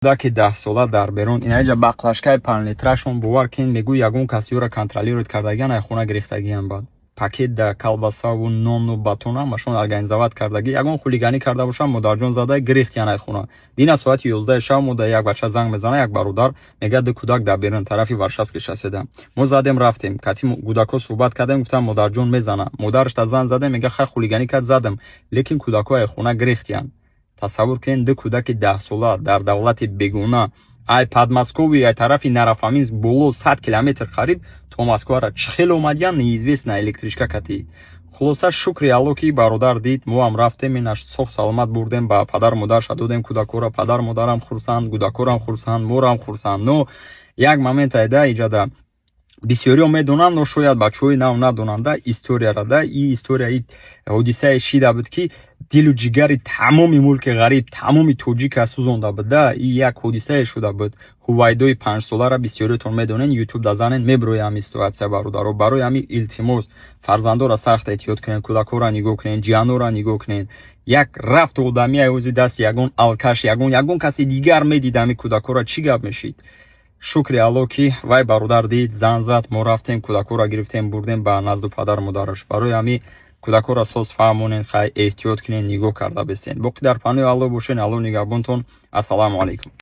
Кӯдаки 10-сола дар берун, инаҷа баклажкаи 5 литрашон, бовар кин, мегӯ, ягон кас ёра контролировать кардагиан, ай хона гирифтагиан. Баъд пакет да колбасаву нону батон ҳамашон организовать кардагӣ. Ягон хулиганӣ карда бошам, модарҷон зада гирифтиян ай хона. Дина соати 11 шаб мо да як бача занг мезана, як бародар мега, ду кӯдак дар берун, тарафи Варшавский шосседа. Мо задем, рафтем, кати кӯдако суҳбат кардем, гуфтам, модарҷон мезана. Модарашта занг задем, мега, хай, хулиганӣ кард, задам, лекин кӯдако ай хона гирифтиян. Тасаввур кунед, ду кӯдаки 10-сола дар давлати бегона, ай Подмосковье, ай тарафи Нарофоминск боло, 100 километр қариб то Москвара чӣ хел омадиян, неизвестно, электричка кати. Хулоса, шукри Алло, ки бародар дид, моам рафтем, инаш соҳ саломат бурдем, ба падару модарша додем кӯдакора. Падару модарам хурсанд, кӯдакорам хурсанд, морам хурсанд. Но як момент айда иҷада бисёриҳо медонанд, но шояд бачаҳои нав надонанд да историяра да. И история, и ҳодисае шида буд, ки дилу ҷигари тамоми мулки ғариб, тамоми тоҷика сӯзонда буд да. И як ҳодисае шуда буд, Ҳувайдои 5-солара бисёриятон медонен, Ютуб да занен, мебироя ҳамин ситуация. Бародаро, барои ҳамин илтимос, фарзандора сахт эҳтиёт кунед, кӯдакҳоро нигоҳ кунед, ҷиянора нигоҳ кунед. Як рафту одамия ози дасти ягон алкаш, ягон каси дигар медид ҳамин кӯдакҳоро, чӣ гап мешид? Шукри Алло, ки вай бародар дид, зан зад, мо рафтем, кӯдакҳоро гирифтем, бурдем ба назду падару модараш. Барои ҳамин кӯдакҳоро соз фаҳмонед, хай, эҳтиёт кунед, нигоҳ карда бистед. Боқӣ дар паноҳи Алло бошед, Алло нигаҳбонтон. Ассалому алайкум.